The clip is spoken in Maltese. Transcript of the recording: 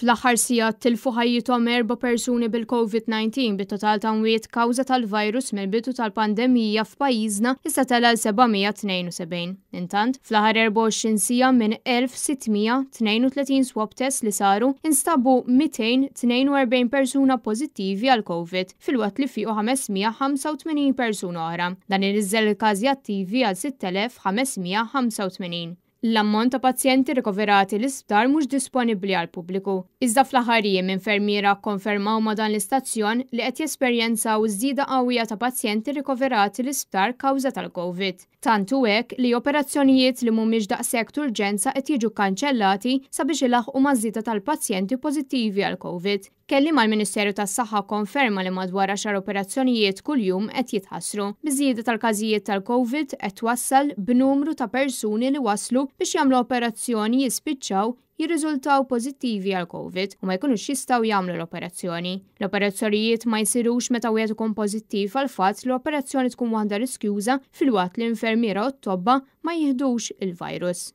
Fl-aħħar sigħat tilfu ħajjithom erba' persuni bil-Covid-19 bit-total ta' mwiet kawża tal-virus mill-bidu tal-pandemija f'pajjiżna issa tela' għal 772. Intant, fl-aħħar 24 siegħa minn 1632 swab test li saru, instabu 242 persuna pożittivi għall-Covid, filwaqt li fiequ 585 persuna oħra. Dan iniżżel il-każi attivi għal 6585. L-ammont ta' pazjenti rikoverati l-isptar mhux disponibbli għall-pubbliku. Iżda fl-aħħar jiem infermiera kkonfermaw ma' dan l-istazzjon li qed jesperjenzaw żieda qawwija ta' pazjenti rikoverati l-isptar kawża tal-Covid. Tant hu hekk li operazzjonijiet li mhumiex daqshekk t'urġenza qed jiġu kkanċellati sabiex ilaħħqu maż-żieda tal-pazjenti pożittivi għall-Covid. Kelliem għall-Ministeru tas-Saħħa kkonferma li madwar għaxar operazzjonijiet kuljum qed jitħassru, biż-żieda tal-każijiet tal-Covid qed twassal b'numru ta' persuni li waslu biex jagħmlu operazzjoni jispiċċaw jirriżultaw pożittivi għall-Covid u ma jkunux jistgħu jagħmlu l-operazzjoni. L-operazzjonijiet ma jsirux meta wieħed ikun pożittiv għall-fatt li l-operazzjoni tkun waħda riskjuża filwaqt li infermiera u t-tobba ma jiħdux il-virus.